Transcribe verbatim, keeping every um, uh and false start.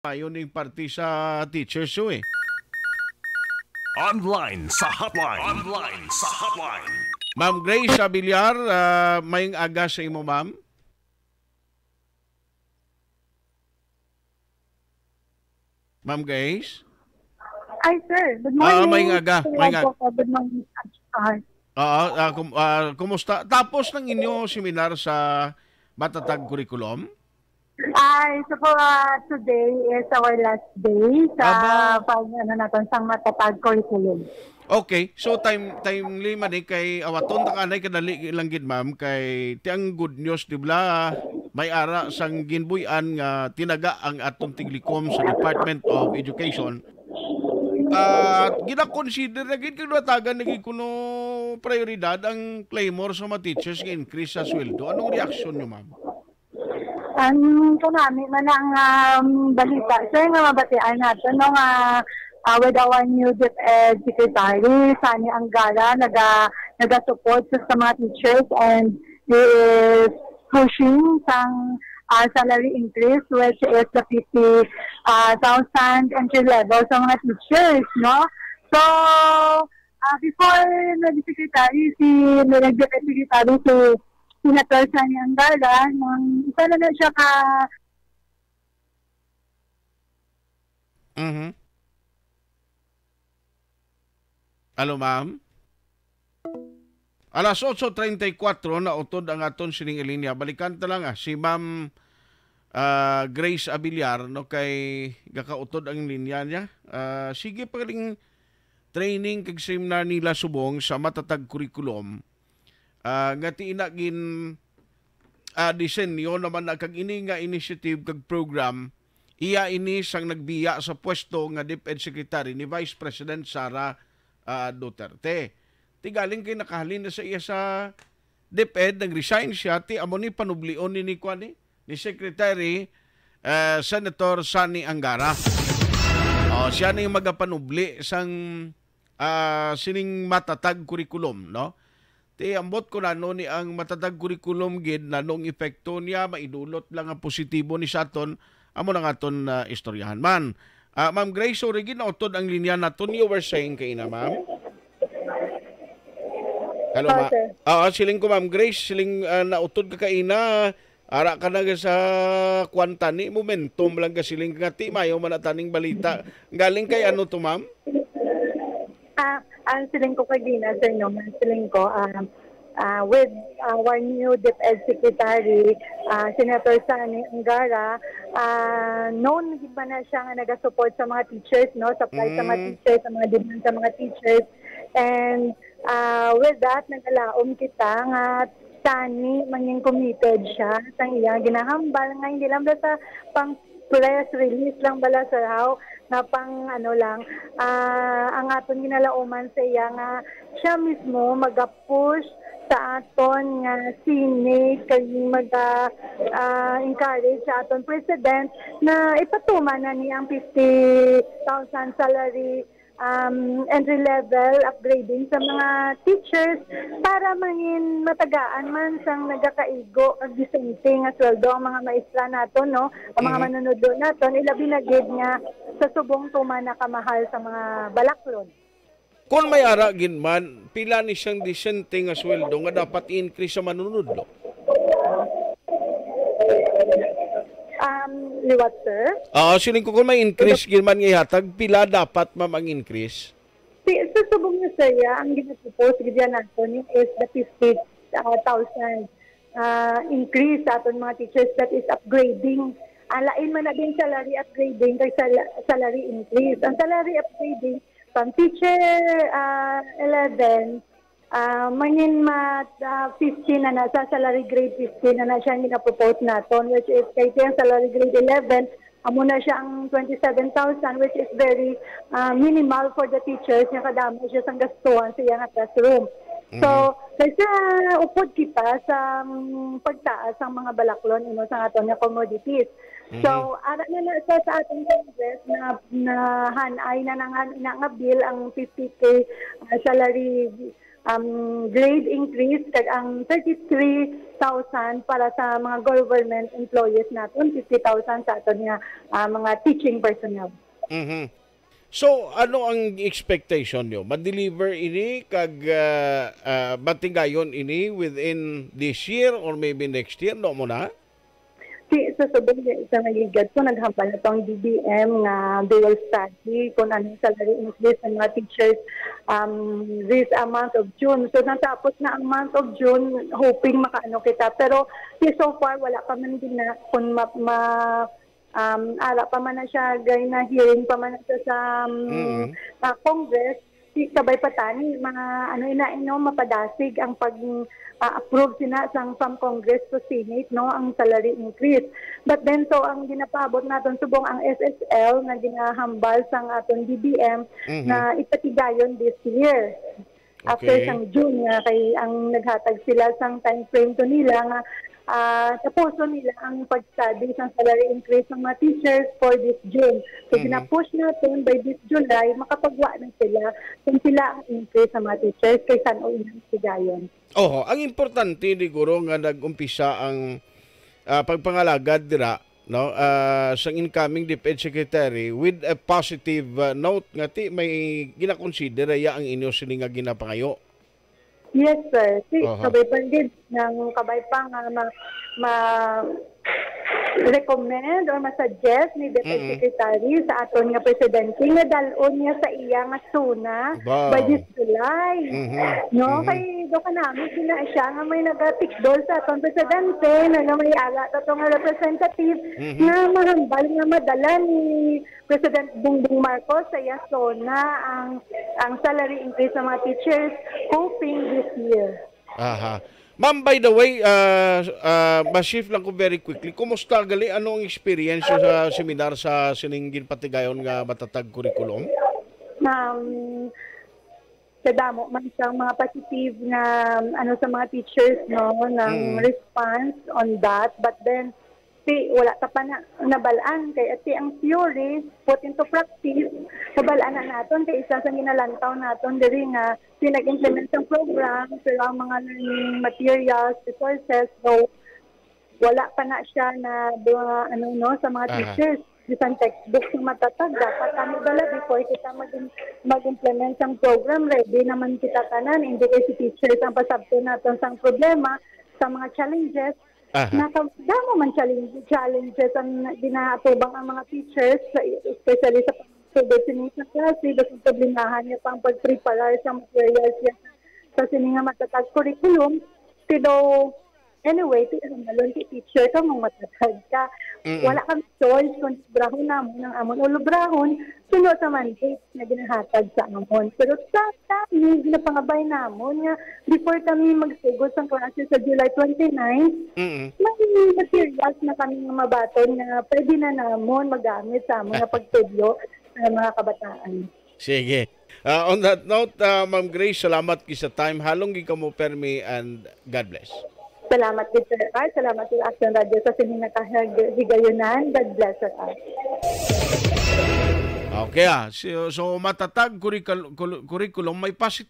Mayo ning parte sa teachers, eh. Online sa hotline. Online sa hotline. Ma'am Grace Abiliar, ah, maayong aga sa imo, ma'am. Ma'am Grace? Ay, sir. Good Ah, morning. Maayong aga, Sir maayong aga. Rapo po. Good morning, Sir. Oo, ah, kum-, ah, kumusta? Tapos ng inyo seminar sa Matatag Curriculum? Ay, so po, ah, today is our last day sa Aba. pag, ano natin, sa Matatag Curriculum. Okay, so time, timely man eh, kay awaton ta kanay kadali lang gid, ma'am, kay ti ang good news, di bala, may ara sang ginbuy-an nga tinaga ang atong tiglikom sa Department of Education. At gina-consider na gid kag natagan na gid kuno prioridad ang clamor sa mga teachers nga increase sa sweldo. Anong reaksyon niyo, ma'am? Ang kanami man ang, um, balita, sir, nga mabatian natin, no, nga, ah, with our new DepEd Secretary, Sunny Angara, naga-, naga-support sa, sa mga teachers and he is pushing sang, ah, salary increase, which is the fifty, ah, thousand entry level sa mga teachers, no? So, ah, before naging secretary si, naging secretary si Senator Sunny Angara, nang isa na na siya ka Mhm. Hello, ma'am? Alas otso treinta y cuatro, nautod ang aton sining linya. Balikan ta lang, ah, si Ma'am, ah, Grace Abiliar, no, kay gakautod ang linya niya. Ah, sige pa ring training kag seminar nila subong sa Matatag Curriculum, ah, nga ti ina gin, ah, disenyo naman na kag ini nga initiative kag program, iya ini sang nagbiya sa pwesto nga DepEd Secretary ni Vice President Sara, ah, Duterte. Ti galing kay nakahalin na sa iya sa DepEd, nag-resign siya, ti amo ni panublion ni, ni kuan ni, ni Secretary, eh, Senator Sonny Angara. Oh, siya ni magapanubli sang, ah, sining Matatag Curriculum, no? Ti ambot ko nano ni ang Matatag Curriculum gid, nanong epekto niya, maidulot lang ang positibo ni sa aton, amo nang aton, ah, istoryahan man. Ah, Ma'am Grace, sorry gid, nautod ang linya naton. You were saying kaina, ma'am? Hello, Oh, ma-, sir. Ah, siling ko, Ma'am Grace, siling, ah, nautod ka kaina, ara ka na sa kwan tani, momentum lang ka siling nga ti, mayo man na taning balita. Galing kay ano to, ma'am? Ah, ang siling ko kagina, sir, no, ang siling ko, ah, ah, with our new DepEd Secretary, ah, Senator Sonny Angara, ah, known gid man na siya nga nagasupport sa mga teachers, no, supply sa mga Mm. teachers, sa mga demand sa mga teachers. And, ah, with that, nagalaom kita nga Sunny, mangin committed siya sa iya ginahambal nga hindi lang basta pang press release lang bala, sir, how, nga pang, ano lang, ah, ang aton ginalauman sa iya nga siya mismo maga-push sa aton nga Senate, kag maga, ah, encourage sa aton president na ipatuman na niya ang fifty thousand salary, um, entry level upgrading sa mga teachers para mangin matagaan man sang nagakaigo kag disente nga sweldo ang mga maestra naton, no? Ang mga Mhm. manunudlo naton, ilabi na gid nga sa subong tuman na kamahal sa mga balaklon. Kung may ara gid man, pila ni siyang disente nga sweldo nga dapat i-increase sa manunudlo? Um, liwat, sir? Ah, siling ko, kung may increase gid man nga ihatag, pila dapat, ma'am, ang increase? Si, sa subong niya, sir, ya, ang ginapropose gid yan nato ni is the fifty, ah, thousand, ah, increase sa aton mga teachers, that is upgrading. Ang lain man na din salary upgrading kay sal-, salary increase. Ang salary upgrading, from teacher, ah, eleven, ah, mangin ma-, ah, fifteen na na, sa salary grade fifteen na na siya ang ginapropose naton, which is kay ang salary grade eleven, amo na siya ang twenty-seven thousand, which is very, ah, minimal for the teachers, nga kadamo siya sang gastuhan sa iyang classroom. So, Mhm. nasa upod kita sa, mm, pagtaas sang mga balaklon, ino, sa aton nga commodities. So, Mhm. ara na na sa, sa ating Congress na, na hanay na nga, na nga bill ang fifty K, ah, salary um, grade increase, kag ang thirty-three thousand para sa mga government employees naton, fifty thousand sa aton nga, ah, mga teaching personnel. Mhm. So, ano ang expectation nyo? Ma-deliver ini kag ah, ah, matigayon ini within this year or maybe next year? No mo na? Si, sa subong di sa nagligad ko, naghambal na tong D B M nga they will study kung anong salary increase ng mga teachers, um, this, ah, month of June. So, natapos na ang month of June, hoping makaano kita. Pero si, so far, wala pa man din na kung ma, ma- um, ara pa man na siya, gay na hearing pa man na siya sa um, Mm. ah, Congress. Si, kabay pa tani, mga ano ina, ino, mapadasig ang pag ah, approve sina sang from Congress to Senate, no, ang salary increase. But then, so ang ginapaabot naton subong ang S S L nga ginahambal sang aton D B M Mhm. na ipatigayon this year. After Okay. sang June nga kay ang naghatag sila sang time frame to nila nga ah, tapuson nila ang pag-study sang salary increase ng mga teachers for this June. So, Mhm. ginapush natin by this July, makapagwa na sila kung sila ang increase sa mga teachers kay san-o ilang sigayon. Oho, ang importante, di guro, nga nag-umpisa ang ah, pagpangalagad dira, no, ah, sang incoming DepEd Secretary with a positive ah, note nga ti may ginakonsidera ya ang inyo sini nga ginapangayo. Yes, sir. Si, Aha. Kabay pa gid, nang kabay pa nga ma, ma recommend or ma-suggest ni DepEd Mm-mm. Secretary sa aton nga presidente nga dal-on niya sa iya nga SONA Wow. by this July. Mhm. No, Mhm. kay do ka namin sina siya nga may nagatikdol sa aton presidente na nga may ala to nga representative Mhm. nga mahambal nga madala ni President Bongbong Marcos sa iya SONA ang ang salary increase sa mga teachers, hoping this year. Aha. Ma'am, by the way, ah ah, ma-shift lang ko very quickly. Kumusta gali? Ano ang experience sa seminar sa sining ginpatigayon nga matatag curriculum? Um, kadamo man siyang mga positive nga ano sa mga teachers, no, ng Mm. response on that. But then, si, wala ta pa na nabalaan kay ati ang theory put into practice, nabalaan na naton kay isa sa ginalantaw naton diri nga si nag-implement sang program, pero ang mga learning materials, resources, so wala pa na siya na, ano, no, sa mga Aha. teachers. Bisan textbooks nga matatag, dapat kami dala before kita mag mag-implement sang program, ready naman kita tanan. Hindi kay si teachers ang pasabton naton sang problema, sa mga challenges. Aha. Nakadamo man challenge, challenges ang ginaatubang ang mga teachers, sa- especially sa pagsugod sini sa klase, basta problemahan niya pa ang pagpreparar sa materials niya sa sini nga matatag curriculum. Pero anyway, ti ang balon ti teacher ka, mong matatag ka. Mm-mm. Wala kang choice kung librahon namon ang amon o librahon suno sa mandate na ginahatag sa amon. Pero sa kami, ginapangabay namon nga before kami magsugod sang klase sa July twenty-nine, Mm-mm. may materials na kami nga mabaton nga pwede na namon magamit sa amon nga pagtudlo sa mga kabataan. Sige. Ah, on that note, ah, Ma'am Grace, salamat kay sa time. Halong gid kamo permi and God bless. Salamat gid, Sir Art. Salamat sa Action Radio sa sini nga kahig-, higayonan. God bless, Sir Art. Okay ah. So, so matatag curricul- cul- curriculum, may positive